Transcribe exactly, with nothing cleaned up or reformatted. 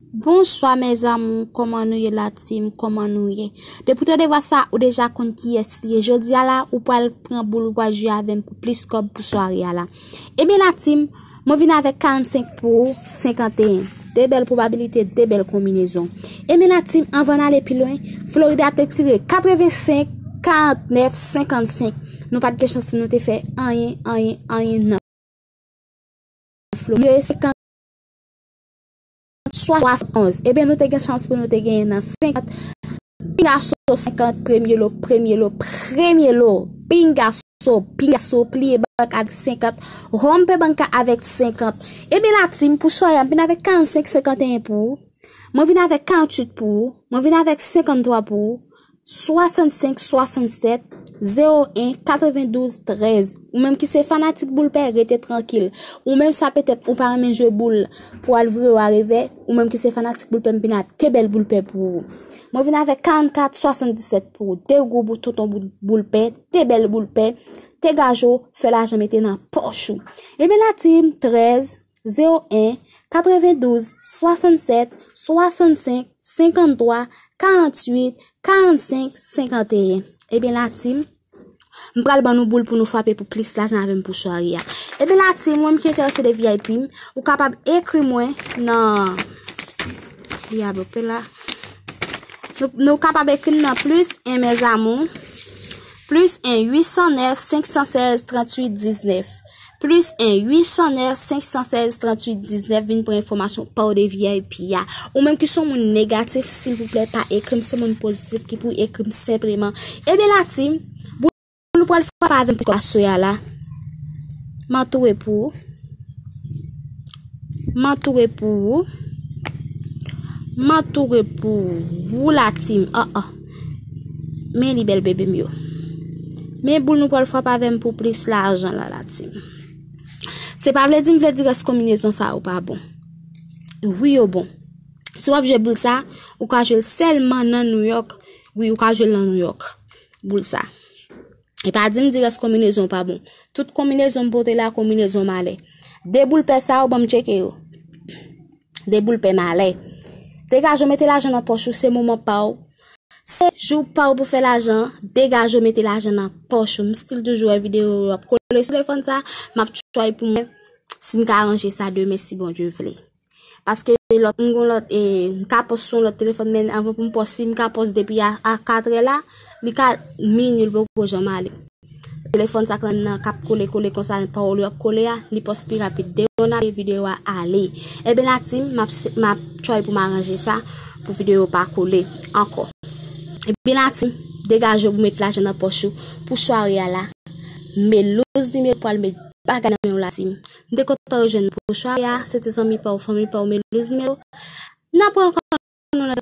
Bonswa mes amours, kòman nou ye la team, kòman nou ye? Depi w tande vwa sa, ou deja konn kiyès li ye. Jodi a la, ou pral pran boul, ou pral jwe avè m pou plis kòb pou sware a la. Ebyen la team, mwen vin avèk karannsenk pou senkanteyen. De bèl pwobabilite, de bèl konbinezon. Ebyen la team, anvan n ale pi lwen, Florida te tire katrevensenk, karantnèf, senkannsenk. Nou pa t gen chans pou nou te fè anyen, anyen, anyen nan Florida. Senkant, swasannonz. Ebyen, nou te gen chans pou nou te genyen nan senkant. Pingaso senkant, premye lo, premye lo, premye lo. Pingaso, pingaso, pliye bank avèk senkant. Wonpe bank avèk senkant. Ebyen, la team, pou sware a, m vin avèk karannsenk, senkanteyen pou ou. Mwen vin avèk karanntuit pou ou. Mwen vin avèk senkanntwa pou ou. Swasannsenk, swasannsèt, zewo en, katrevendouz, trèz. Ou menm ki se fanatik boul pè, rete trankil. Ou menm sa petèt ou pa renmen jwe boul pou al vire w a revè. Ou menm ki se fanatik boul pè, m vin ak de bèl boul pè pou ou. Mwen vin avèk karannkat, swasanndisèt pou ou. De gwo bout tonton boul, boul pè, de bèl boul pè. Degaje w, fè lajan, mete nan pòch ou. Ebyen la team, trèz, zewo en, katrevendouz, swasannsèt, swasannsenk, senkanntwa, karanntuit, karannsenk, senkanteyen. Ebyen la team, m pral ban nou boul pou nou frape pou plis lajan avè m pou sware a. Ebyen la team, mwen m ki enterese de V I P m, ou kapab ekri mwen nan, li a bloke la. Nou, nou kapab ekri m nan plis en mes amours, plis en uit san nèf, senk san sèz, tranntuit, diznèf. Plis en uit san nèf, senk san sèz, tranntuit, diznèf, vin pran enfòmasyon pa w de V I P a. Ou menm ki se yon moun negatif, silvouplè, pa ekri m, se moun pozitif ki pou ekri m senpleman. Ebyen la team, boul ou pral frape avè m pou aswè a la. M antoure pou ou. M antoure pou ou. M antoure pou ou la team. Oh, oh. Men li bèl bebe m yo. Men boul nou pral frape avè m pou plis lajan la, la team. Se pa vle di m vle di rès konbinezon sa yo pa bon. Wi, yo bon. Si w ap jwe boul sa, ou ka jwe l sèlman nan New York. Wi, ou ka jwe l nan New York. Boul sa. E pa di m di rès konbinezon pa bon. Tout konbinezon m pote la, konbinezon malè. De boul pè sa yo, ban m tcheke yo. De boul pè malè. Degaje w, mete lajan nan pòch ou, se moman pa w. Se jou pa w pou fè lajan, degaje w, mete lajan nan pòch ou. M still toujou wè videyo yo ap kole sou telefòn sa, m ap try pou mwen, si m ka ranje sa demen, si Bondye vle. Paske lòt, m gon lòt, e, m ka pòs sou yon lòt telefòn, men anvan pou m pòs, si m ka pòs depi a, a katrè la, li ka minui, li poko janm ale. Telefòn sa k nan k ap kole, kole konsa, pawòl yo ap kole a, li pòs pi rapid. Deyò n ap videyo a ale. Ebyen la team, m ap, m ap try pou m aranje sa, pou videyo pa kole ankò. Ebyen la team, degaje w pou met lajan nan pòch ou, pou sware a la. Melouz nimewo pral met bagay nan men w la team. M te kontan rejwenn pou sware a, se te zanmi pa w, fanmi pa w, Melouz nimewo. N ap rankontre nou nan